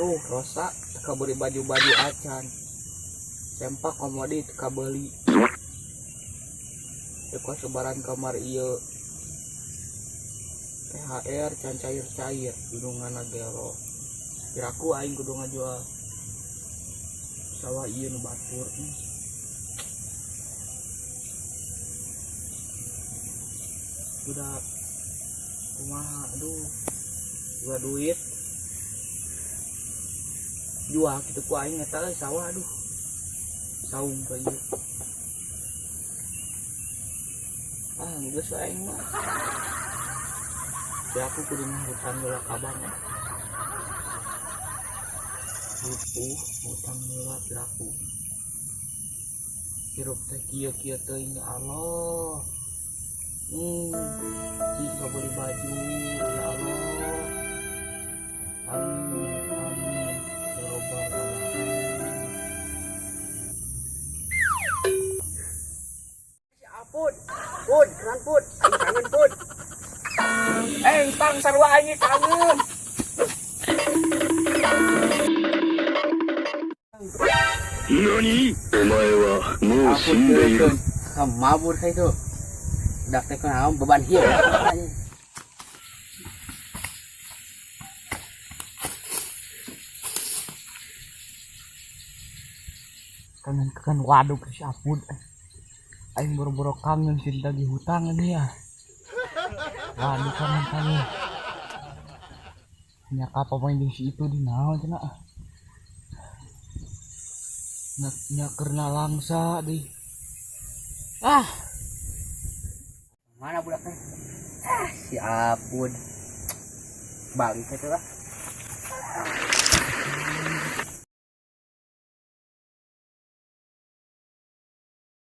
Aduh, rosa teu kabeuli baju-baju acan. Sempak komodi teu kabeuli. Teu kasebaran kamar ieu. THR can cair-cair, gununganna gelo. Piraku aing kudu ngajual sawah ieu nu batur. Budak kumaha, aduh, jual duit jual kitu ku aing eta euy sawah, aduh, saung ka ieu. Ah, geus we aing mah. Ya aku kudu ngutang heula ka bank. Butuh ngutang heula piraku. Hirup teh kieu-kieu teuing, ya Allah. Cing kabeli baju, ya Allah. Amin, amin. Ya Robbal alamin. Si Apud, Pud, keran Pud, aing kangen Pud. Entang sarua aing kangen. 何お前はもう死んでいる。 Mabur kayak itu. Dak teh kunaon beban hieu. Kangen kangen, waduh, ke si Apud. Aing boro-boro kangen sih lagi hutang ini ya. Waduh, kangen kangen. Nya apa main di situ di naon cenah. Nya nya keur langsa di. Ah, Mana budak teh? Ah, si Apud. Balik itu lah.